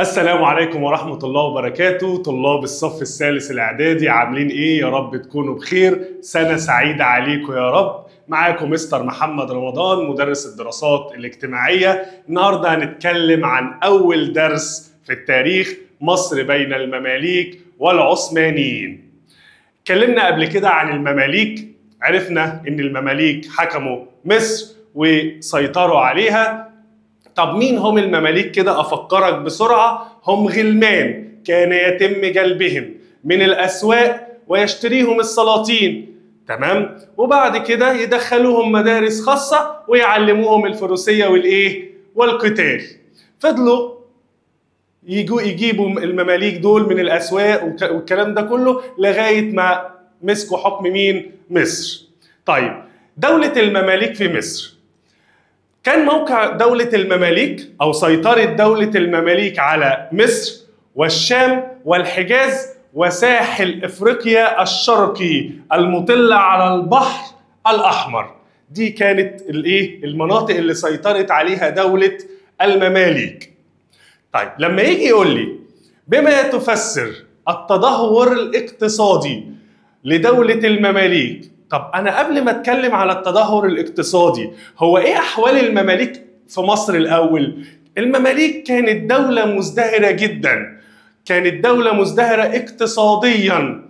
السلام عليكم ورحمة الله وبركاته. طلاب الصف الثالث الإعدادي عاملين إيه؟ يا رب تكونوا بخير، سنة سعيدة عليكم يا رب. معاكم مستر محمد رمضان مدرس الدراسات الاجتماعية. النهاردة هنتكلم عن أول درس في التاريخ، مصر بين المماليك والعثمانيين. اتكلمنا قبل كده عن المماليك، عرفنا إن المماليك حكموا مصر وسيطروا عليها. طب مين هم المماليك كده؟ أفكرك بسرعة. هم غلمان كان يتم جلبهم من الأسواق ويشتريهم السلاطين، تمام؟ وبعد كده يدخلوهم مدارس خاصة ويعلموهم الفروسية والإيه؟ والقتال. فضلوا يجيبوا المماليك دول من الأسواق والكلام ده كله لغاية ما مسكوا حكم مين؟ مصر. طيب دولة المماليك في مصر، كان موقع دولة المماليك أو سيطرة دولة المماليك على مصر والشام والحجاز وساحل إفريقيا الشرقي المطلة على البحر الأحمر. دي كانت الإيه؟ المناطق اللي سيطرت عليها دولة المماليك. طيب لما يجي يقول لي بما تفسر التدهور الاقتصادي لدولة المماليك، طب أنا قبل ما أتكلم على التدهور الاقتصادي، هو إيه أحوال المماليك في مصر الأول؟ المماليك كانت دولة مزدهرة جدا، كانت دولة مزدهرة اقتصاديا.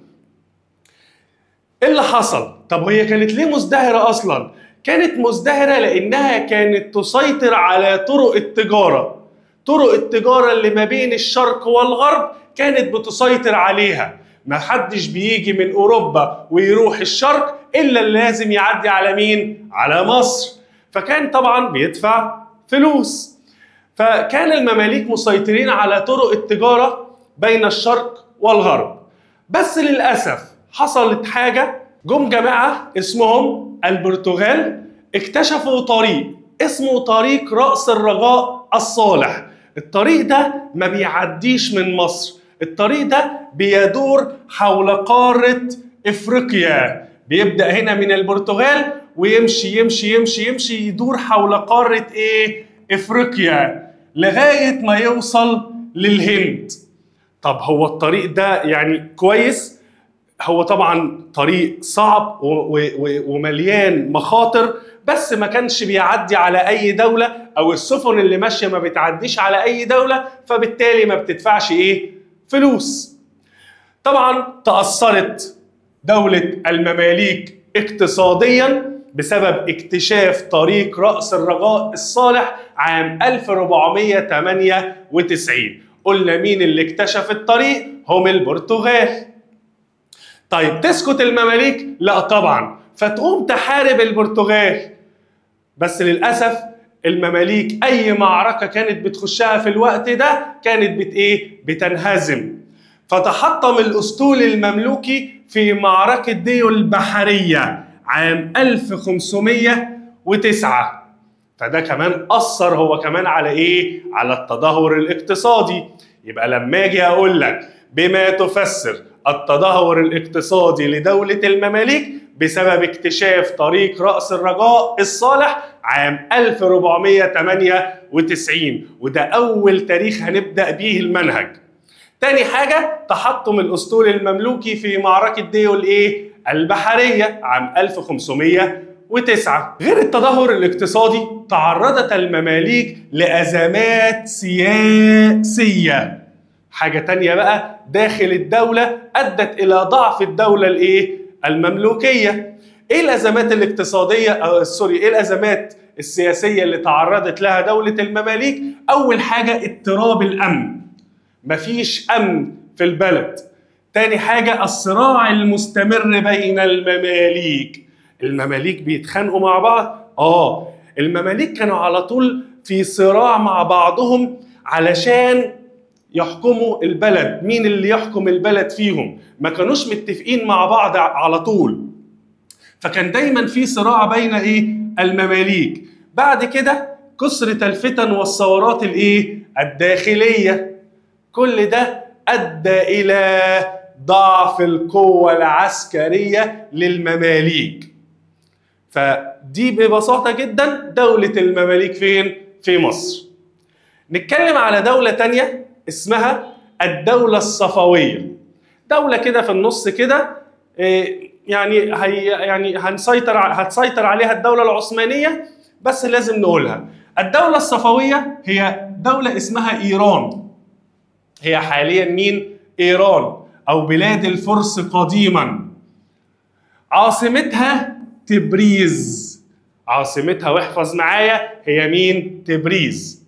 إيه اللي حصل؟ طب هي كانت ليه مزدهرة أصلا؟ كانت مزدهرة لأنها كانت تسيطر على طرق التجارة، طرق التجارة اللي ما بين الشرق والغرب كانت بتسيطر عليها. ما حدش بيجي من أوروبا ويروح الشرق إلا اللي لازم يعدي على مين؟ على مصر. فكان طبعا بيدفع فلوس. فكان المماليك مسيطرين على طرق التجارة بين الشرق والغرب. بس للأسف حصلت حاجة، جم جماعة اسمهم البرتغال اكتشفوا طريق اسمه طريق رأس الرجاء الصالح. الطريق ده ما بيعديش من مصر، الطريق ده بيدور حول قارة إفريقيا، بيبدأ هنا من البرتغال ويمشي يمشي يمشي يمشي يدور حول قارة إيه؟ إفريقيا لغاية ما يوصل للهند. طب هو الطريق ده يعني كويس؟ هو طبعا طريق صعب ومليان مخاطر، بس ما كانش بيعدي على أي دولة، أو السفن اللي ماشية ما بتعديش على أي دولة، فبالتالي ما بتدفعش إيه؟ فلوس. طبعا تأثرت دولة المماليك اقتصاديا بسبب اكتشاف طريق رأس الرجاء الصالح عام 1498. قلنا مين اللي اكتشف الطريق؟ هم البرتغال. طيب تسكت المماليك؟ لا طبعا، فتقوم تحارب البرتغال. بس للأسف المماليك أي معركة كانت بتخشها في الوقت ده كانت بتنهزم. فتحطم الأسطول المملوكي في معركة ديو البحرية عام 1509. فده كمان أثر هو كمان على إيه؟ على التدهور الاقتصادي. يبقى لما أجي أقول لك بما تفسر التدهور الاقتصادي لدولة المماليك بسبب اكتشاف طريق رأس الرجاء الصالح عام 1498، وده أول تاريخ هنبدأ بيه المنهج. تاني حاجة تحطم الأسطول المملوكي في معركة ديو الإيه؟ البحرية عام 1509. غير التدهور الاقتصادي تعرضت المماليك لأزمات سياسية. حاجة تانية بقى داخل الدولة أدت إلى ضعف الدولة الإيه؟ المملوكية. إيه الأزمات الاقتصادية أو sorry إيه الأزمات السياسية اللي تعرضت لها دولة المماليك؟ أول حاجة اضطراب الأمن، مفيش أمن في البلد. تاني حاجة الصراع المستمر بين المماليك. المماليك بيتخانقوا مع بعض. المماليك كانوا على طول في صراع مع بعضهم علشان يحكموا البلد، مين اللي يحكم البلد فيهم، ما كانوش متفقين مع بعض على طول، فكان دايما في صراع بين ايه؟ المماليك. بعد كده كثرة الفتن والثورات الايه؟ الداخلية. كل ده أدى إلى ضعف القوة العسكرية للمماليك. فدي ببساطة جدا دولة المماليك فين؟ في مصر. نتكلم على دولة تانية اسمها الدولة الصفوية. دولة كده في النص كده، يعني هي يعني هتسيطر عليها الدولة العثمانية، بس لازم نقولها. الدولة الصفوية هي دولة اسمها إيران. هي حاليا مين؟ إيران أو بلاد الفرس قديما. عاصمتها تبريز. عاصمتها، واحفظ معايا، هي مين؟ تبريز.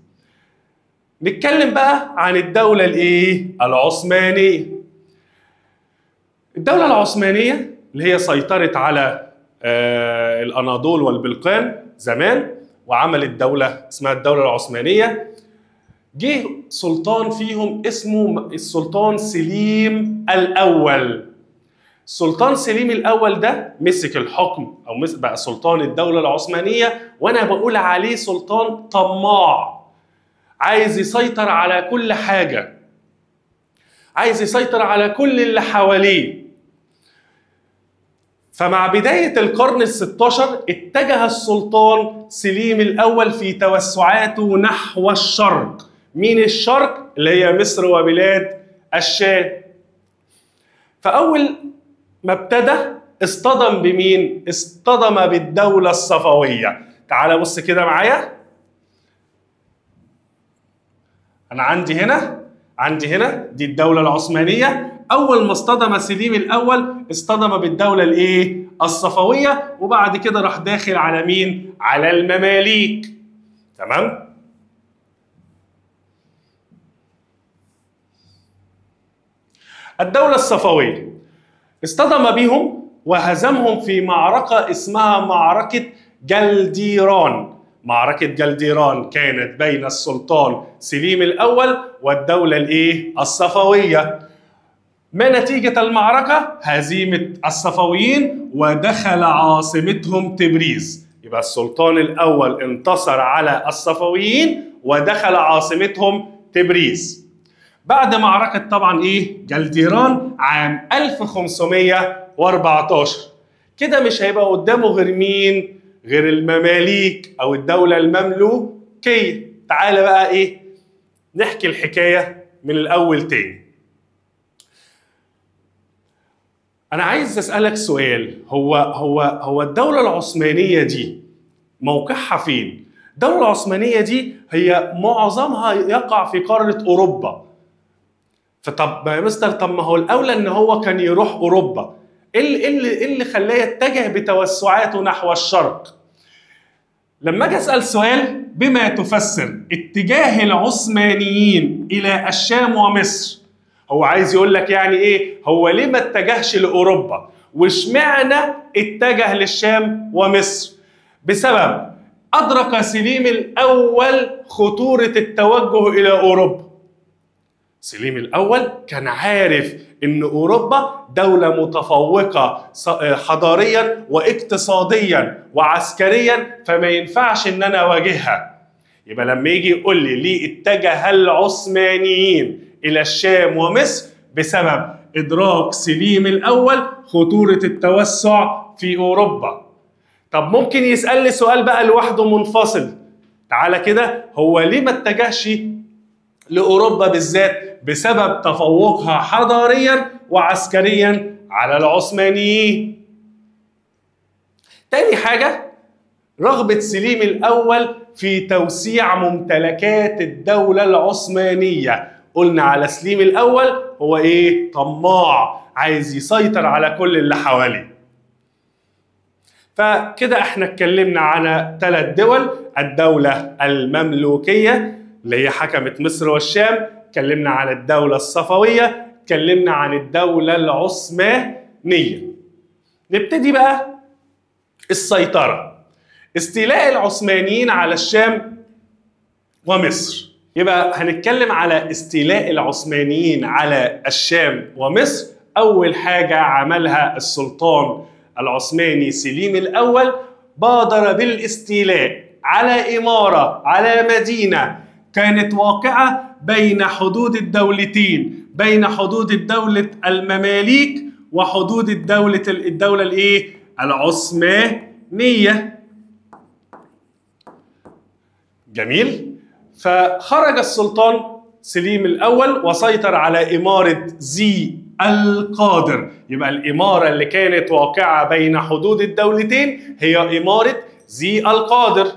نتكلم بقى عن الدولة الايه؟ العثمانية. الدولة العثمانية اللي هي سيطرت على الأناضول والبلقان زمان، وعملت دولة اسمها الدولة العثمانية. جه سلطان فيهم اسمه السلطان سليم الأول. السلطان سليم الأول ده مسك الحكم أو بقى سلطان الدولة العثمانية، وأنا بقول عليه سلطان طماع، عايز يسيطر على كل حاجة، عايز يسيطر على كل اللي حواليه. فمع بداية القرن ال16 اتجه السلطان سليم الأول في توسعاته نحو الشرق. مين الشرق؟ اللي هي مصر وبلاد الشام. فأول ما ابتدى اصطدم بمين؟ اصطدم بالدولة الصفوية. تعال بص كده معايا، أنا عندي هنا دي الدولة العثمانية. أول ما اصطدم سليم الأول اصطدم بالدولة الإيه؟ الصفوية، وبعد كده راح داخل على مين؟ على المماليك. تمام؟ الدولة الصفوية اصطدم بهم وهزمهم في معركة اسمها معركة جلديران. معركة جلديران كانت بين السلطان سليم الأول والدولة الإيه؟ الصفوية. ما نتيجة المعركة؟ هزيمة الصفويين ودخل عاصمتهم تبريز. يبقى السلطان الأول انتصر على الصفويين ودخل عاصمتهم تبريز. بعد معركة طبعا إيه؟ جلديران عام 1514. كده مش هيبقى قدامه غير مين؟ غير المماليك أو الدولة المملوكية. تعالى بقى إيه؟ نحكي الحكاية من الأول تاني. أنا عايز أسألك سؤال، هو هو هو الدولة العثمانية دي موقعها فين؟ الدولة العثمانية دي هي معظمها يقع في قارة أوروبا. فطب يا مستر، طب ما هو الأولى إن هو كان يروح أوروبا، إيه اللي خلاه يتجه بتوسعاته نحو الشرق؟ لما أجي أسأل سؤال بما تفسر اتجاه العثمانيين إلى الشام ومصر، هو عايز يقول لك يعني ايه؟ هو ليه ما اتجهش لاوروبا؟ واشمعنى اتجه للشام ومصر؟ بسبب ادرك سليم الاول خطورة التوجه الى اوروبا. سليم الاول كان عارف ان اوروبا دولة متفوقة حضاريا واقتصاديا وعسكريا، فما ينفعش ان انا اواجهها. يبقى لما يجي يقول لي ليه اتجه العثمانيين إلى الشام ومصر؟ بسبب إدراك سليم الأول خطورة التوسع في أوروبا. طب ممكن يسألني سؤال بقى لوحده منفصل، تعالى كده، هو ليه ما اتجهش لأوروبا بالذات؟ بسبب تفوقها حضاريا وعسكريا على العثمانيين. تاني حاجة، رغبة سليم الأول في توسيع ممتلكات الدولة العثمانية. قلنا على سليم الأول هو إيه؟ طماع، عايز يسيطر على كل اللي حواليه. فكده احنا اتكلمنا على 3 دول، الدولة المملوكية اللي هي حكمت مصر والشام، اتكلمنا على الدولة الصفوية، اتكلمنا عن الدولة العثمانية. نبتدي بقى السيطرة، استيلاء العثمانيين على الشام ومصر. يبقى هنتكلم على استيلاء العثمانيين على الشام ومصر. أول حاجة عملها السلطان العثماني سليم الأول، بادر بالاستيلاء على إمارة، على مدينة كانت واقعة بين حدود الدولتين، بين حدود الدولة المماليك وحدود الدولة الإيه؟ العثمانية. جميل. فخرج السلطان سليم الأول وسيطر على إمارة ذي القادر. يبقى الإمارة اللي كانت واقعة بين حدود الدولتين هي إمارة ذي القادر.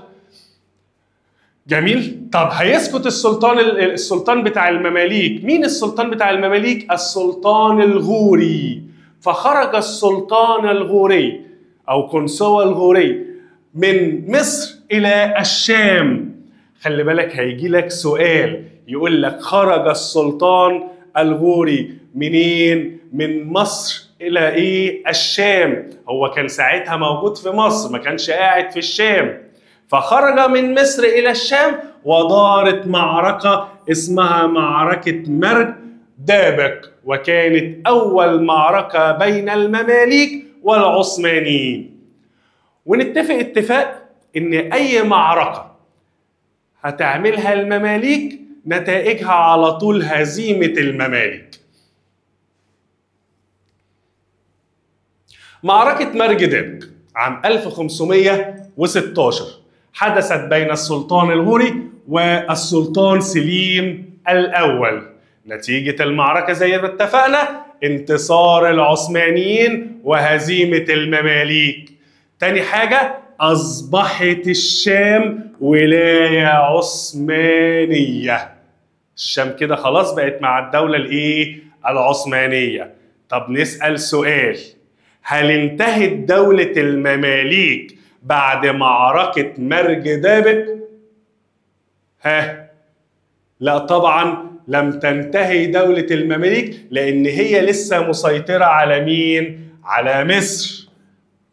جميل. طب هيسكت السلطان بتاع المماليك. مين السلطان بتاع المماليك؟ السلطان الغوري. فخرج السلطان الغوري أو قنصوة الغوري من مصر إلى الشام. خلي بالك هيجي لك سؤال يقول لك خرج السلطان الغوري منين؟ من مصر إلى إيه؟ الشام. هو كان ساعتها موجود في مصر، ما كانش قاعد في الشام. فخرج من مصر إلى الشام ودارت معركة اسمها معركة مرج دابق، وكانت أول معركة بين المماليك والعثمانيين. ونتفق اتفاق إن أي معركة هتعملها المماليك نتائجها على طول هزيمة المماليك. معركة مرج دابق عام 1516 حدثت بين السلطان الغوري والسلطان سليم الأول. نتيجة المعركة زي ما اتفقنا انتصار العثمانيين وهزيمة المماليك. تاني حاجة، أصبحت الشام ولاية عثمانية. الشام كده خلاص بقت مع الدولة الإيه؟ العثمانية. طب نسأل سؤال، هل انتهت دولة المماليك بعد معركة مرج دابق؟ ها؟ لا طبعا لم تنتهي دولة المماليك، لأن هي لسه مسيطرة على مين؟ على مصر.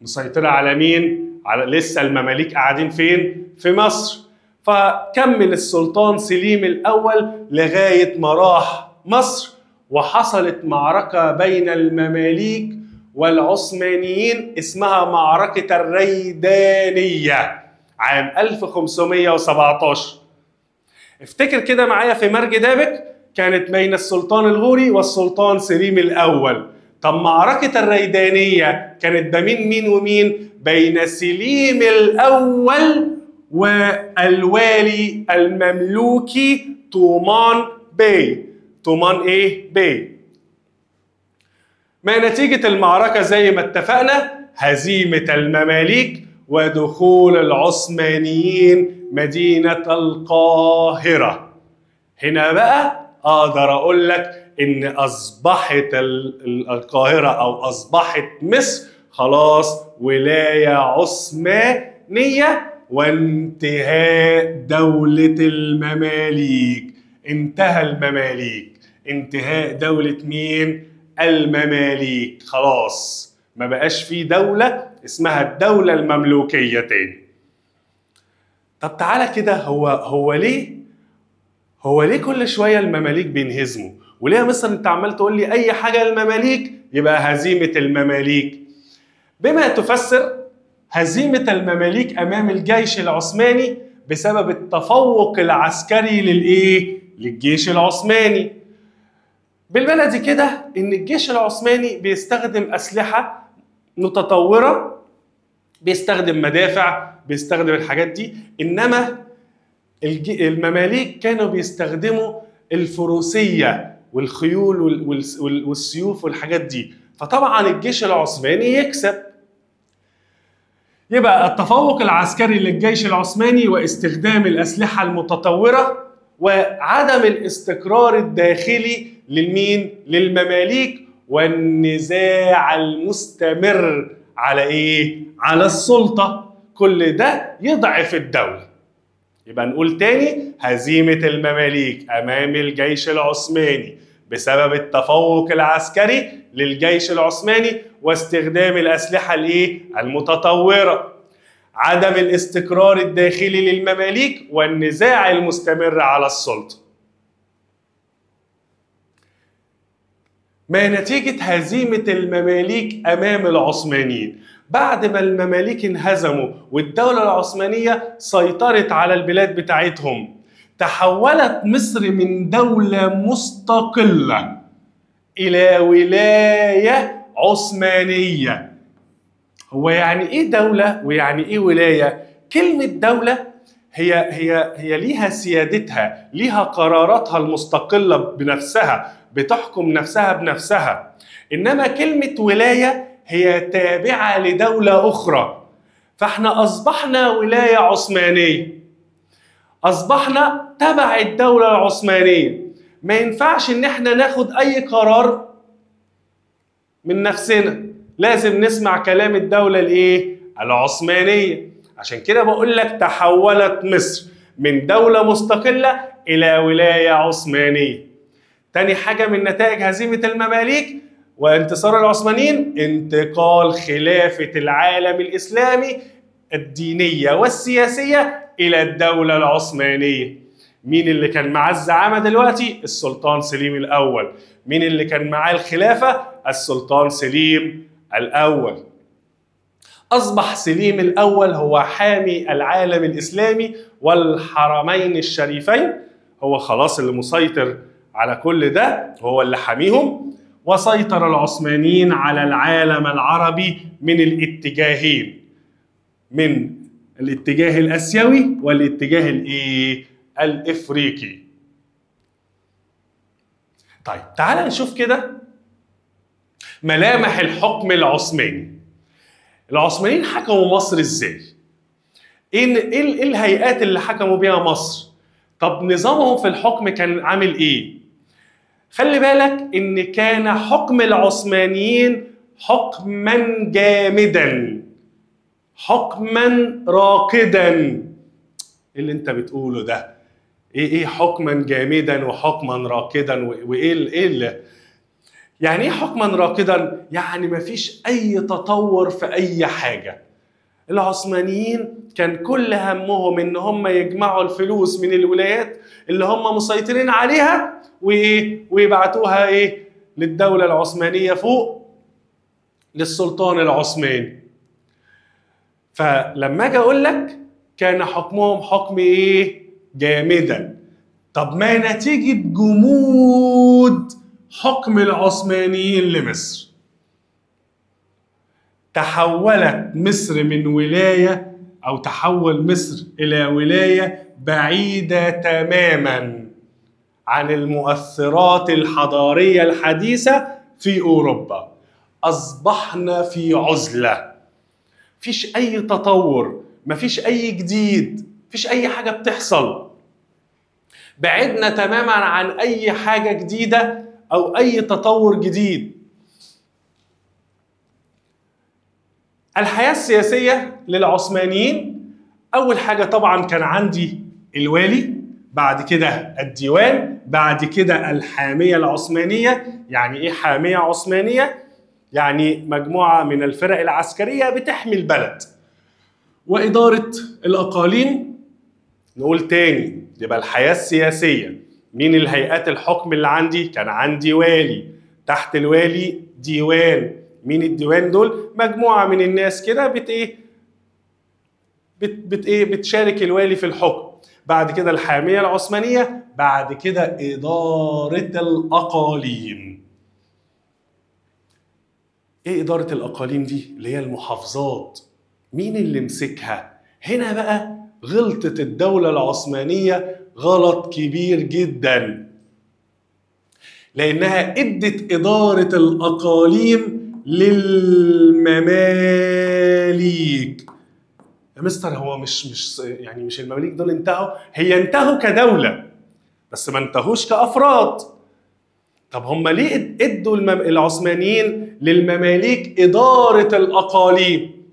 مسيطرة على مين؟ على لسه المماليك قاعدين فين؟ في مصر. فكمل السلطان سليم الأول لغاية ما راح مصر، وحصلت معركة بين المماليك والعثمانيين اسمها معركة الريدانية عام 1517. افتكر كده معايا في مرج دابق كانت بين السلطان الغوري والسلطان سليم الأول. طب معركة الريدانية كانت بين مين ومين؟ بين سليم الأول والوالي المملوكي طومان بي. طومان ايه؟ بي. ما نتيجة المعركة زي ما اتفقنا؟ هزيمة المماليك ودخول العثمانيين مدينة القاهرة. هنا بقى اقدر اقول لك ان اصبحت القاهرة او اصبحت مصر خلاص ولاية عثمانية، وانتهاء دولة المماليك. انتهى المماليك، انتهاء دولة مين؟ المماليك. خلاص ما بقاش في دولة اسمها الدولة المملوكية تاني. طب تعالى كده، هو ليه كل شوية المماليك بينهزموا؟ وليه يا مصر انت عمال تقول لي اي حاجة المماليك يبقى هزيمة المماليك؟ بما تفسر هزيمة المماليك امام الجيش العثماني بسبب التفوق العسكري للايه؟ للجيش العثماني. بالبلدي كده ان الجيش العثماني بيستخدم اسلحة متطورة، بيستخدم مدافع، بيستخدم الحاجات دي، انما المماليك كانوا بيستخدموا الفروسية والخيول والسيوف والحاجات دي، فطبعا الجيش العثماني يكسب. يبقى التفوق العسكري للجيش العثماني واستخدام الأسلحة المتطورة وعدم الاستقرار الداخلي للمين؟ للمماليك، والنزاع المستمر على ايه؟ على السلطة. كل ده يضعف الدولة. يبقى نقول تاني، هزيمة المماليك أمام الجيش العثماني بسبب التفوق العسكري للجيش العثماني واستخدام الأسلحة الايه؟ المتطورة، عدم الاستقرار الداخلي للمماليك والنزاع المستمر على السلطة. ما نتيجة هزيمة المماليك أمام العثمانيين؟ بعد ما المماليك انهزموا والدولة العثمانية سيطرت على البلاد بتاعتهم، تحولت مصر من دولة مستقلة إلى ولاية عثمانية. هو يعني إيه دولة ويعني إيه ولاية؟ كلمة دولة هي هي هي ليها سيادتها، ليها قراراتها المستقلة بنفسها، بتحكم نفسها بنفسها. إنما كلمة ولاية هي تابعة لدولة أخرى، فاحنا أصبحنا ولاية عثمانية، أصبحنا تبع الدولة العثمانية. ما ينفعش إن احنا ناخد أي قرار من نفسنا، لازم نسمع كلام الدولة الإيه؟ العثمانية. عشان كده بقول لك تحولت مصر من دولة مستقلة إلى ولاية عثمانية. تاني حاجة من نتائج هزيمة المماليك وانتصار العثمانيين انتقال خلافة العالم الإسلامي الدينية والسياسية إلى الدولة العثمانية. مين اللي كان معاه الزعامة دلوقتي؟ السلطان سليم الأول. مين اللي كان معاه الخلافة؟ السلطان سليم الأول. أصبح سليم الأول هو حامي العالم الإسلامي والحرمين الشريفين، هو خلاص اللي مسيطر على كل ده، هو اللي حاميهم. وسيطر العثمانيين على العالم العربي من الاتجاهين، من الاتجاه الآسيوي والاتجاه الإيه؟ الإفريقي. طيب تعال نشوف كده ملامح الحكم العثماني. العثمانيين حكموا مصر ازاي؟ ايه الهيئات اللي حكموا بيها مصر؟ طب نظامهم في الحكم كان عامل ايه؟ خلي بالك ان كان حكم العثمانيين حكما جامدا، حكما راكدا. ايه اللي انت بتقوله ده؟ ايه حكما جامدا وحكما راكدا وايه ايه يعني ايه حكما راكدا؟ يعني مفيش اي تطور في اي حاجة. العثمانيين كان كل همهم ان هم يجمعوا الفلوس من الولايات اللي هم مسيطرين عليها وايه ويبعتوها ايه للدولة العثمانية فوق للسلطان العثماني. فلما اجي اقول لك كان حكمهم حكم ايه؟ جامدا. طب ما نتيجة جمود حكم العثمانيين لمصر؟ تحولت مصر من ولاية، أو تحول مصر إلى ولاية بعيدة تماما عن المؤثرات الحضارية الحديثة في أوروبا. أصبحنا في عزلة، مفيش أي تطور، مفيش أي جديد، مفيش أي حاجة بتحصل. بعدنا تماما عن أي حاجة جديدة أو أي تطور جديد. الحياة السياسية للعثمانيين، أول حاجة طبعا كان عندي الوالي، بعد كده الديوان، بعد كده الحامية العثمانية. يعني إيه حامية عثمانية؟ يعني مجموعة من الفرق العسكرية بتحمي البلد. وإدارة الأقاليم. نقول تاني، يبقى الحياة السياسية مين الهيئات الحكم اللي عندي؟ كان عندي والي، تحت الوالي ديوان. مين الديوان دول؟ مجموعة من الناس كده بت ايه؟ بت ايه؟ بتشارك الوالي في الحكم. بعد كده الحامية العثمانية، بعد كده إدارة الأقاليم. ايه إدارة الأقاليم دي؟ اللي هي المحافظات. مين اللي مسكها؟ هنا بقى غلطت الدولة العثمانية غلط كبير جدا، لأنها ادت إدارة الأقاليم للمماليك. يا مستر هو مش يعني مش المماليك دول انتهوا؟ هي انتهوا كدولة بس ما انتهوش كأفراد. طب هم ليه ادوا العثمانيين للمماليك إدارة الأقاليم؟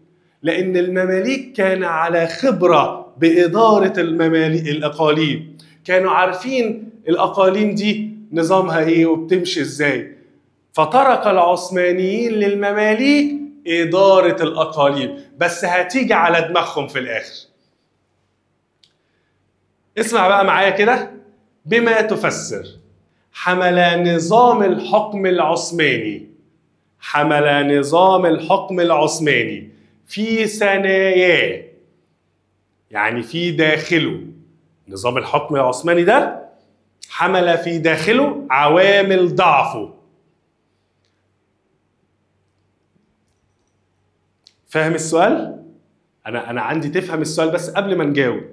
لأن المماليك كان على خبرة بإدارة الأقاليم، كانوا عارفين الأقاليم دي نظامها إيه وبتمشي إزاي. فترك العثمانيين للمماليك إدارة الأقاليم، بس هتيجي على دماغهم في الآخر. اسمع بقى معايا كده بما تفسر حمل نظام الحكم العثماني، حمل نظام الحكم العثماني في ثناياه، يعني في داخله نظام الحكم العثماني ده حمل في داخله عوامل ضعفه. فاهم السؤال؟ أنا عندي تفهم السؤال بس قبل ما نجاوب.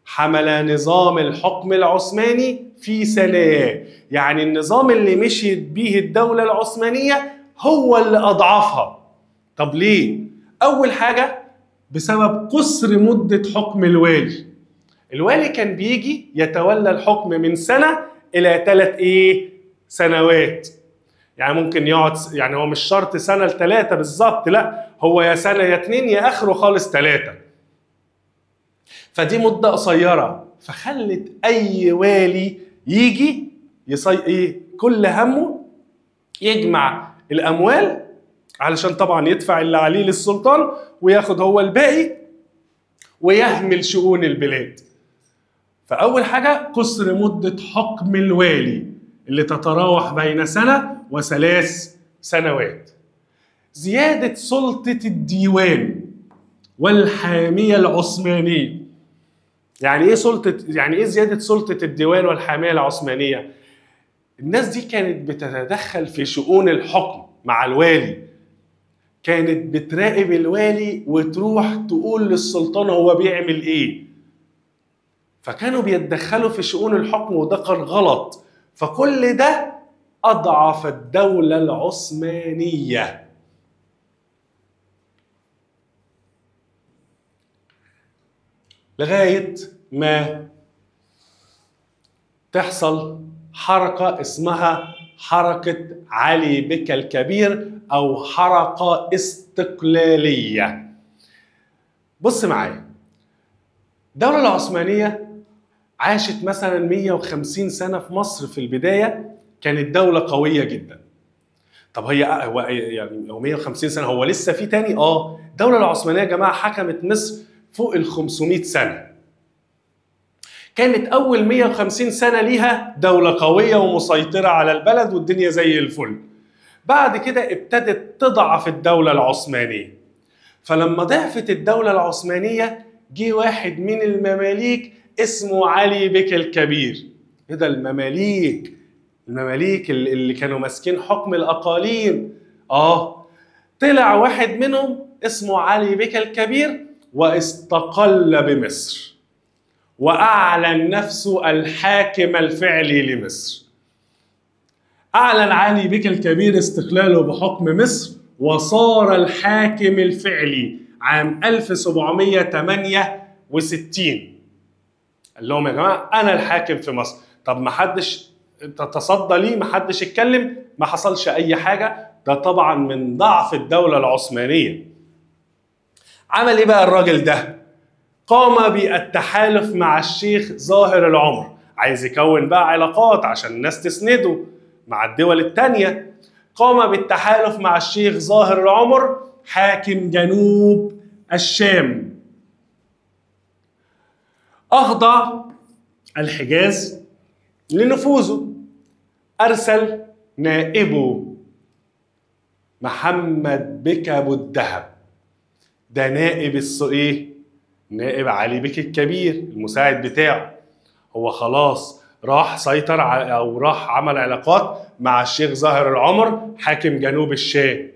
حمل نظام الحكم العثماني في ثناياه، يعني النظام اللي مشيت به الدولة العثمانية هو اللي أضعفها. طب ليه؟ أول حاجة بسبب قصر مدة حكم الوالي. الوالي كان بيجي يتولى الحكم من سنة إلى 3 سنوات، يعني ممكن يقعد، يعني هو مش شرط سنة ل3 بالظبط، لا هو يا سنة يا 2 يا آخره خالص 3. فدي مدة قصيرة، فخلت أي والي يجي كل همه يجمع الأموال علشان طبعا يدفع اللي عليه للسلطان وياخد هو الباقي ويهمل شؤون البلاد. فأول حاجة قصر مدة حكم الوالي اللي تتراوح بين سنة و3 سنوات. زيادة سلطة الديوان والحامية العثمانية. يعني ايه سلطة، يعني ايه زيادة سلطة الديوان والحامية العثمانية؟ الناس دي كانت بتتدخل في شؤون الحكم مع الوالي، كانت بتراقب الوالي وتروح تقول للسلطان هو بيعمل ايه، فكانوا بيتدخلوا في شؤون الحكم وده كان غلط. فكل ده أضعف الدولة العثمانية. لغاية ما تحصل حركة اسمها حركة علي بك الكبير أو حركة استقلالية. بص معايا، الدولة العثمانية عاشت مثلا 150 سنة في مصر. في البداية كانت دولة قوية جدا. طب هي هو يعني هو 150 سنة، هو لسه في تاني؟ الدولة العثمانية يا جماعة حكمت مصر فوق ال 500 سنة. كانت أول 150 سنة ليها دولة قوية ومسيطرة على البلد والدنيا زي الفل. بعد كده ابتدت تضعف الدولة العثمانية. فلما ضعفت الدولة العثمانية جه واحد من المماليك اسمه علي بك الكبير. ايه ده المماليك؟ المماليك اللي كانوا ماسكين حكم الأقاليم. طلع واحد منهم اسمه علي بك الكبير واستقل بمصر وأعلن نفسه الحاكم الفعلي لمصر. أعلن علي بك الكبير استقلاله بحكم مصر وصار الحاكم الفعلي عام 1768. قال لهم يا جماعة أنا الحاكم في مصر. طب ما حدش تصدى ليه، ما حدش اتكلم، ما حصلش أي حاجة. ده طبعا من ضعف الدولة العثمانية. عمل إيه بقى الراجل ده؟ قام بالتحالف مع الشيخ ظاهر العمر. عايز يكون بقى علاقات عشان الناس تسنده مع الدول التانية. قام بالتحالف مع الشيخ ظاهر العمر حاكم جنوب الشام. أخضع الحجاز لنفوذه. أرسل نائبه محمد بك أبو الدهب. ده نائب ايه؟ نائب علي بك الكبير المساعد بتاعه. هو خلاص راح سيطر او راح عمل علاقات مع الشيخ ظاهر العمر حاكم جنوب الشام.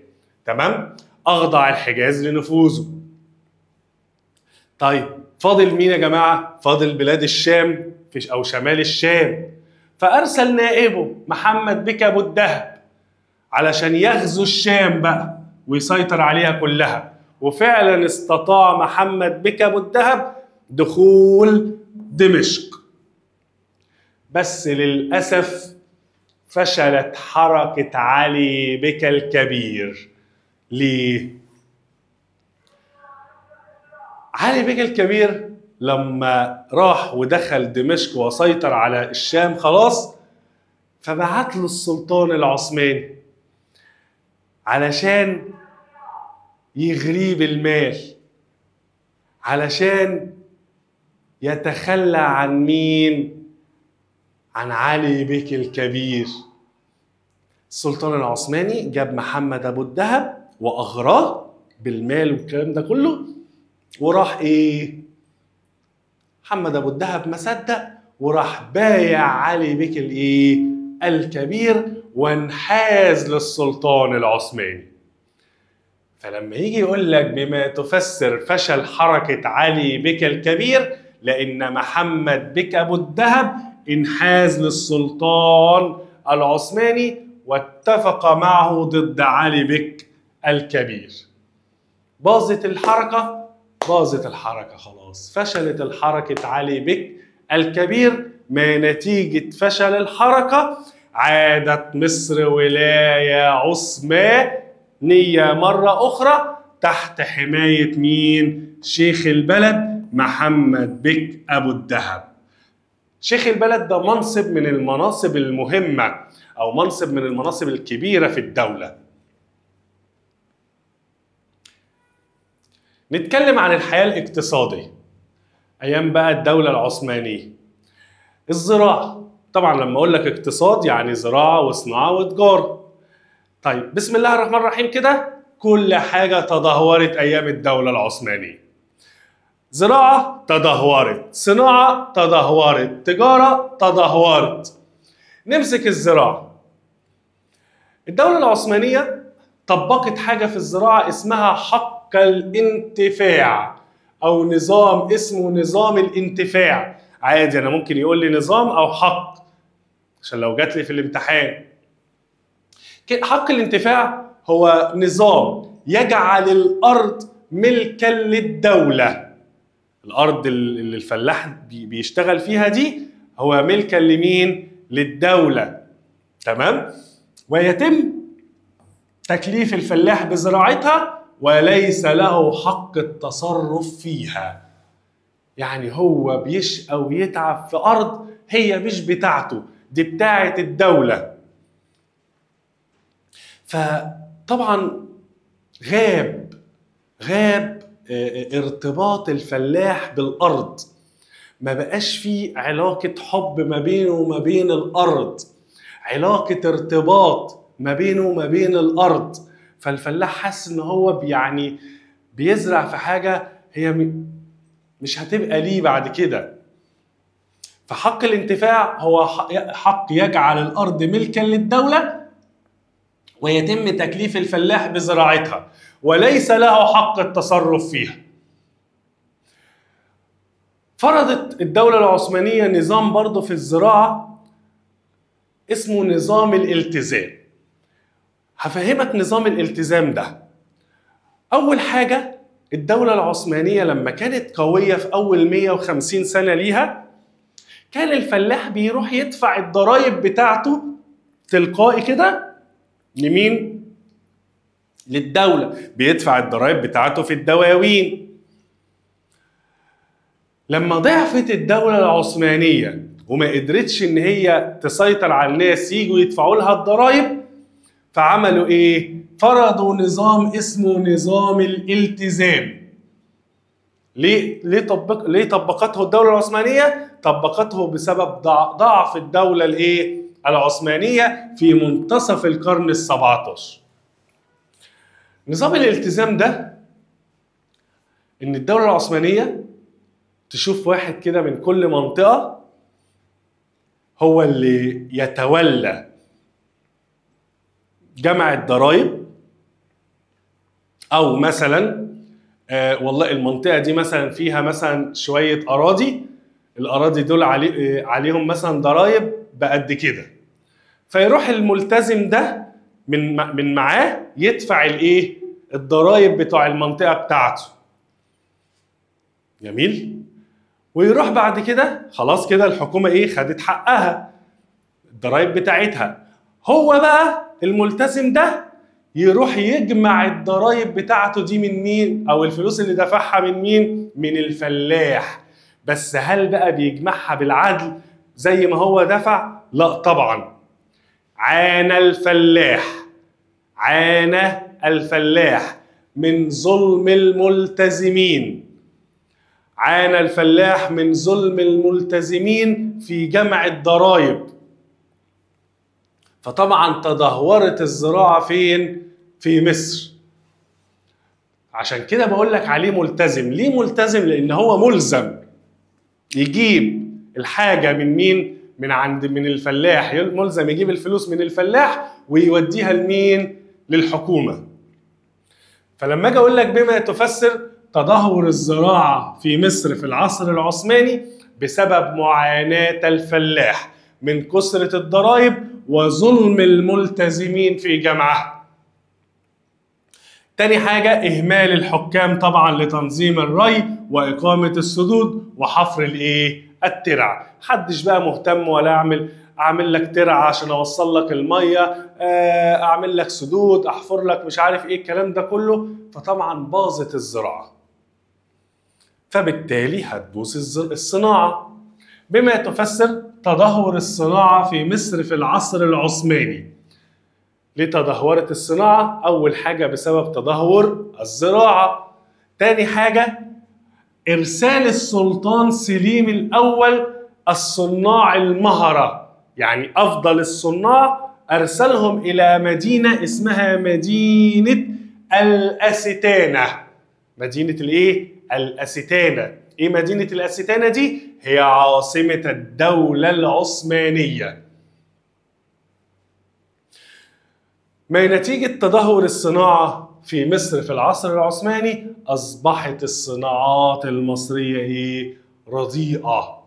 تمام؟ اخضع الحجاز لنفوذه. طيب فاضل مين يا جماعة؟ فاضل بلاد الشام او شمال الشام. فارسل نائبه محمد بك ابو الدهب علشان يغزو الشام بقى ويسيطر عليها كلها. وفعلا استطاع محمد بك ابو الدهب دخول دمشق. بس للأسف فشلت حركة علي بك الكبير. ليه؟ علي بك الكبير لما راح ودخل دمشق وسيطر على الشام خلاص، فبعت له السلطان العثماني علشان يغريه بالمال، علشان يتخلى عن مين؟ عن علي بك الكبير. السلطان العثماني جاب محمد ابو الدهب واغراه بالمال والكلام ده كله، وراح ايه؟ محمد ابو الدهب ما صدق وراح بايع علي بك الايه؟ الكبير، وانحاز للسلطان العثماني. فلما يجي يقول لك بما تفسر فشل حركة علي بك الكبير، لأن محمد بك أبو الذهب انحاز للسلطان العثماني واتفق معه ضد علي بك الكبير. باظت الحركة، باظت الحركة خلاص، فشلت الحركة علي بك الكبير. ما نتيجة فشل الحركة؟ عادت مصر ولاية عثمانية مرة أخرى تحت حماية مين؟ شيخ البلد محمد بك أبو الذهب. شيخ البلد ده منصب من المناصب المهمة أو منصب من المناصب الكبيرة في الدولة. نتكلم عن الحياة الاقتصادية أيام بقى الدولة العثمانية. الزراعة، طبعا لما أقول لك اقتصاد يعني زراعة وصناعة وتجارة. طيب بسم الله الرحمن الرحيم كده كل حاجة تدهورت أيام الدولة العثمانية. زراعة تدهورت، صناعة تدهورت، تجارة تدهورت. نمسك الزراعة. الدولة العثمانية طبقت حاجة في الزراعة اسمها حق الانتفاع، أو نظام اسمه نظام الانتفاع. عادي أنا ممكن يقول لي نظام أو حق عشان لو جات لي في الامتحان. حق الانتفاع هو نظام يجعل الأرض ملكا للدولة. الأرض اللي الفلاح بيشتغل فيها دي هو ملكا لمين؟ للدولة. تمام؟ ويتم تكليف الفلاح بزراعتها وليس له حق التصرف فيها. يعني هو بيشقى ويتعب في أرض هي مش بتاعته، دي بتاعة الدولة. فطبعا غاب ارتباط الفلاح بالأرض، ما بقاش فيه علاقة حب ما بينه وما بين الأرض، علاقة ارتباط ما بينه وما بين الأرض. فالفلاح حس إن هو يعني بيزرع في حاجة هي مش هتبقى ليه بعد كده. فحق الانتفاع هو حق يجعل الأرض ملكا للدولة ويتم تكليف الفلاح بزراعتها وليس له حق التصرف فيها. فرضت الدولة العثمانية نظام برضه في الزراعة اسمه نظام الالتزام. هفهمك نظام الالتزام ده. أول حاجة، الدولة العثمانية لما كانت قوية في أول 150 سنة ليها، كان الفلاح بيروح يدفع الضرايب بتاعته تلقائي كده لمين؟ للدولة، بيدفع الضرايب بتاعته في الدواوين. لما ضعفت الدولة العثمانية وما قدرتش إن هي تسيطر على الناس يجوا يدفعوا لها الضرايب، فعملوا إيه؟ فرضوا نظام اسمه نظام الالتزام. ليه طبقته الدولة العثمانية؟ طبقته بسبب ضعف الدولة الإيه؟ العثمانية في منتصف القرن ال17. نظام الالتزام ده إن الدولة العثمانية تشوف واحد كده من كل منطقة هو اللي يتولى جمع الضرايب، أو مثلا والله المنطقة دي مثلا فيها مثلا شوية أراضي، الأراضي دول عليهم مثلا ضرايب بقد كده، فيروح الملتزم ده من معاه يدفع الايه؟ الضرايب بتوع المنطقة بتاعته. جميل؟ ويروح بعد كده خلاص كده الحكومة ايه؟ خدت حقها، الضرايب بتاعتها. هو بقى الملتزم ده يروح يجمع الضرايب بتاعته دي من مين؟ او الفلوس اللي دفعها من مين؟ من الفلاح. بس هل بقى بيجمعها بالعدل زي ما هو دفع؟ لا طبعا. عانى الفلاح، عانى الفلاح من ظلم الملتزمين، عانى الفلاح من ظلم الملتزمين في جمع الضرائب. فطبعا تدهورت الزراعة فين؟ في مصر. عشان كده بقول لك عليه ملتزم. ليه ملتزم؟ لأن هو ملزم يجيب الحاجة من مين؟ من عند من الفلاح، ملزم يجيب الفلوس من الفلاح ويوديها لمين؟ للحكومة. فلما اجي اقول لك بما تفسر تدهور الزراعة في مصر في العصر العثماني بسبب معاناة الفلاح من كثرة الضرائب وظلم الملتزمين في جمعها. تاني حاجة إهمال الحكام طبعا لتنظيم الري وإقامة السدود وحفر الإيه؟ الترع. محدش بقى مهتم ولا أعمل لك ترعة عشان أوصل لك المية، أعمل لك سدود، أحفر لك مش عارف إيه الكلام ده كله، فطبعا باظت الزراعة، فبالتالي هتبوظ الصناعة. بما تفسر تدهور الصناعة في مصر في العصر العثماني. ليه تدهورت الصناعة؟ أول حاجة بسبب تدهور الزراعة. تاني حاجة إرسال السلطان سليم الأول الصناع المهرة، يعني أفضل الصناع أرسلهم إلى مدينة اسمها مدينة الأستانة. مدينة الإيه؟ الأستانة. إيه مدينة الأستانة دي؟ هي عاصمة الدولة العثمانية. ما نتيجة تدهور الصناعة في مصر في العصر العثماني؟ أصبحت الصناعات المصرية إيه؟ رديئة.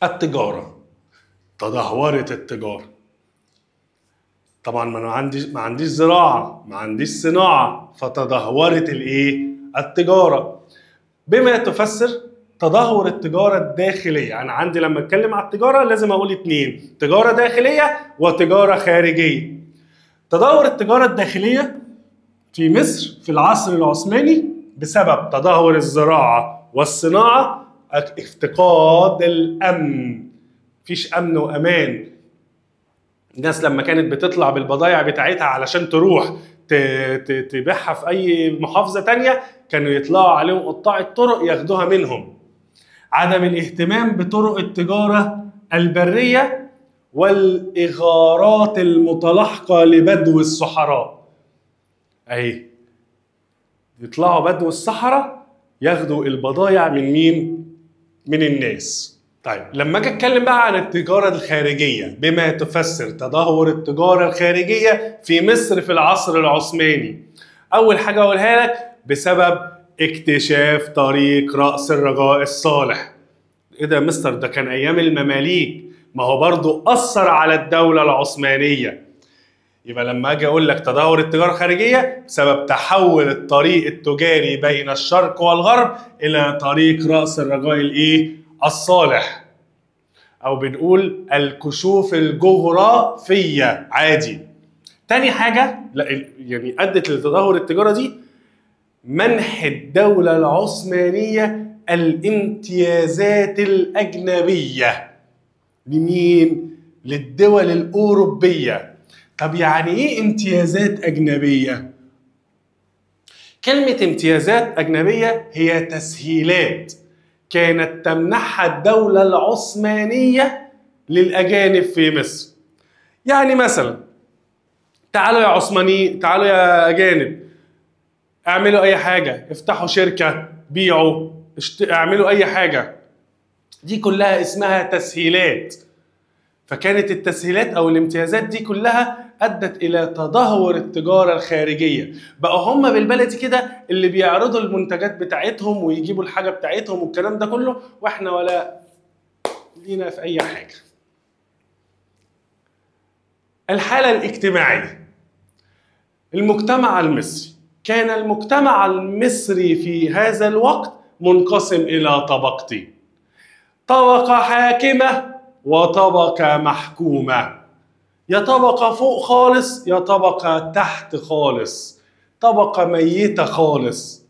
التجارة، تدهورت التجارة. طبعا ما انا ما عنديش زراعة، ما عنديش صناعة، فتدهورت الايه؟ التجارة. بما تفسر تدهور التجارة الداخلية. انا عندي لما اتكلم على التجارة لازم اقول اتنين، تجارة داخلية وتجارة خارجية. تدهور التجارة الداخلية في مصر في العصر العثماني بسبب تدهور الزراعة والصناعة، افتقاد الامن، مفيش امن وامان. الناس لما كانت بتطلع بالبضايع بتاعتها علشان تروح تبيعها في اي محافظة تانية كانوا يطلعوا عليهم قطاع الطرق ياخدوها منهم. عدم الاهتمام بطرق التجارة البرية والإغارات المتلاحقة لبدو الصحراء. اهي يطلعوا بدو الصحراء ياخدوا البضايع من مين؟ من الناس. طيب لما اجي اتكلم بقى عن التجارة الخارجية، بما تفسر تدهور التجارة الخارجية في مصر في العصر العثماني. اول حاجة اقولها لك بسبب اكتشاف طريق رأس الرجاء الصالح. ايه ده يا مستر؟ ده كان ايام المماليك، ما هو برضو اثر على الدولة العثمانية. يبقى لما اجي اقول لك تدهور التجارة الخارجية بسبب تحول الطريق التجاري بين الشرق والغرب الى طريق رأس الرجاء الايه؟ الصالح، او بنقول الكشوف الجغرافية عادي. تاني حاجة لا يعني ادت لتدهور التجارة دي منح الدولة العثمانية الامتيازات الاجنبية لمين؟ للدول الاوروبية. طب يعني ايه امتيازات اجنبية؟ كلمة امتيازات اجنبية هي تسهيلات كانت تمنحها الدولة العثمانية للأجانب في مصر. يعني مثلا تعالوا يا عثمانيين، تعالوا يا أجانب، اعملوا أي حاجة، افتحوا شركة، بيعوا، اعملوا أي حاجة. دي كلها اسمها تسهيلات. فكانت التسهيلات أو الامتيازات دي كلها أدت إلى تدهور التجارة الخارجية. بقوا هم بالبلدي كده اللي بيعرضوا المنتجات بتاعتهم ويجيبوا الحاجة بتاعتهم والكلام ده كله، وإحنا ولا لينا في أي حاجة. الحالة الاجتماعية، المجتمع المصري. كان المجتمع المصري في هذا الوقت منقسم إلى طبقتين، طبقة حاكمة وطبقة محكومة. يا طبقة فوق خالص يا طبقة تحت خالص، طبقة ميتة خالص.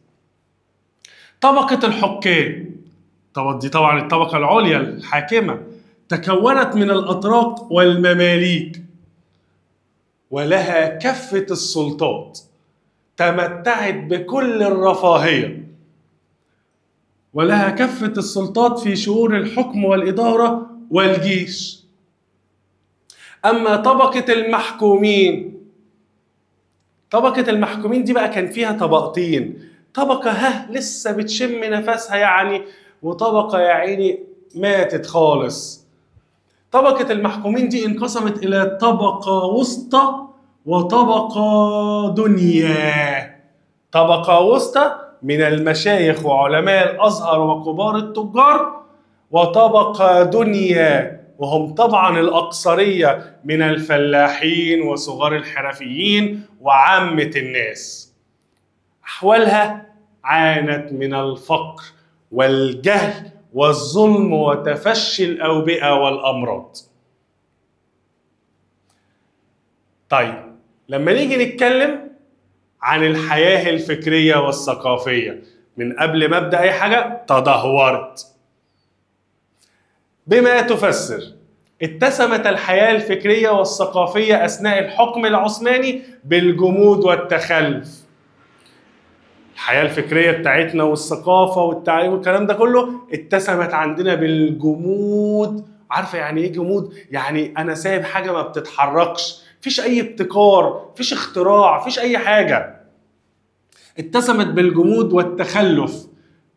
طبقة الحكام، طبعا دي طبعا الطبقة العليا الحاكمة، تكونت من الأتراك والمماليك ولها كافة السلطات، تمتعت بكل الرفاهية ولها كافة السلطات في شؤون الحكم والإدارة والجيش. أما طبقة المحكومين، طبقة المحكومين دي بقى كان فيها طبقتين، طبقة ها لسه بتشم نفسها يعني، وطبقة يا عيني ماتت خالص. طبقة المحكومين دي انقسمت إلى طبقة وسطى وطبقة دنيا. طبقة وسطى من المشايخ وعلماء الأزهر وكبار التجار، وطبقة دنيا وهم طبعا الأكثرية من الفلاحين وصغار الحرفيين وعامة الناس. أحوالها عانت من الفقر والجهل والظلم وتفشي الأوبئة والأمراض. طيب لما نيجي نتكلم عن الحياة الفكرية والثقافية، من قبل ما أبدأ أي حاجة تدهورت. بما تفسر اتسمت الحياة الفكرية والثقافية أثناء الحكم العثماني بالجمود والتخلف. الحياة الفكرية بتاعتنا والثقافة والتعليم والكلام ده كله اتسمت عندنا بالجمود. عارفة يعني ايه جمود؟ يعني أنا سايب حاجة ما بتتحركش، فيش أي ابتكار، فيش اختراع، فيش أي حاجة. اتسمت بالجمود والتخلف.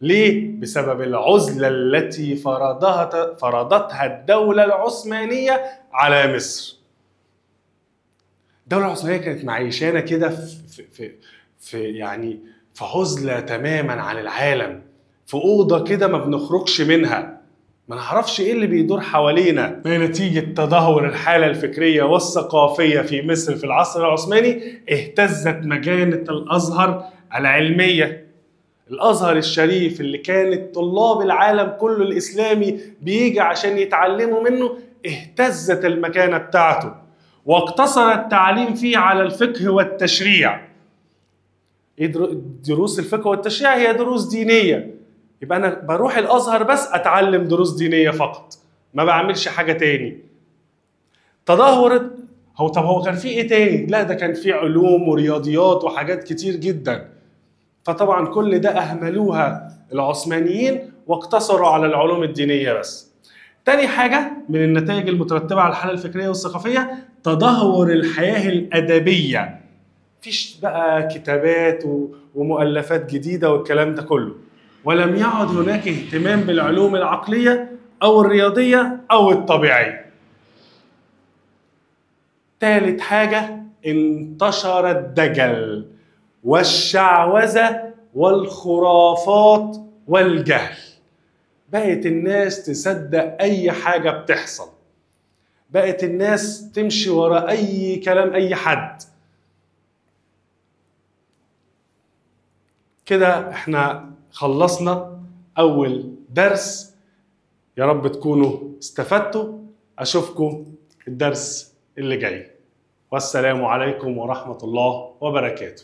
ليه؟ بسبب العزلة التي فرضتها الدولة العثمانية على مصر. الدولة العثمانية كانت معيشانا كده في في يعني في عزلة تماما عن العالم، في أوضة كده ما بنخرجش منها، ما نعرفش ايه اللي بيدور حوالينا. نتيجة تدهور الحالة الفكرية والثقافية في مصر في العصر العثماني اهتزت مكانة الأزهر العلمية. الأزهر الشريف اللي كانت طلاب العالم كله الإسلامي بيجي عشان يتعلموا منه، اهتزت المكانة بتاعته، واقتصر التعليم فيه على الفقه والتشريع. دروس الفقه والتشريع هي دروس دينية، يبقى أنا بروح الأزهر بس أتعلم دروس دينية فقط، ما بعملش حاجة تاني. تدهورت. هو طب هو كان في إيه تاني؟ لا ده كان في علوم ورياضيات وحاجات كتير جدا. فطبعا كل ده أهملوها العثمانيين واقتصروا على العلوم الدينية بس. تاني حاجة من النتائج المترتبة على الحالة الفكرية والثقافية تدهور الحياة الأدبية. فيش بقى كتابات ومؤلفات جديدة والكلام ده كله، ولم يعد هناك اهتمام بالعلوم العقلية أو الرياضية أو الطبيعية. تالت حاجة انتشر الدجل والشعوذة والخرافات والجهل. بقت الناس تصدق أي حاجة بتحصل، بقت الناس تمشي ورا أي كلام أي حد. كده احنا خلصنا أول درس، يا رب تكونوا استفدتوا. أشوفكم الدرس اللي جاي، والسلام عليكم ورحمة الله وبركاته.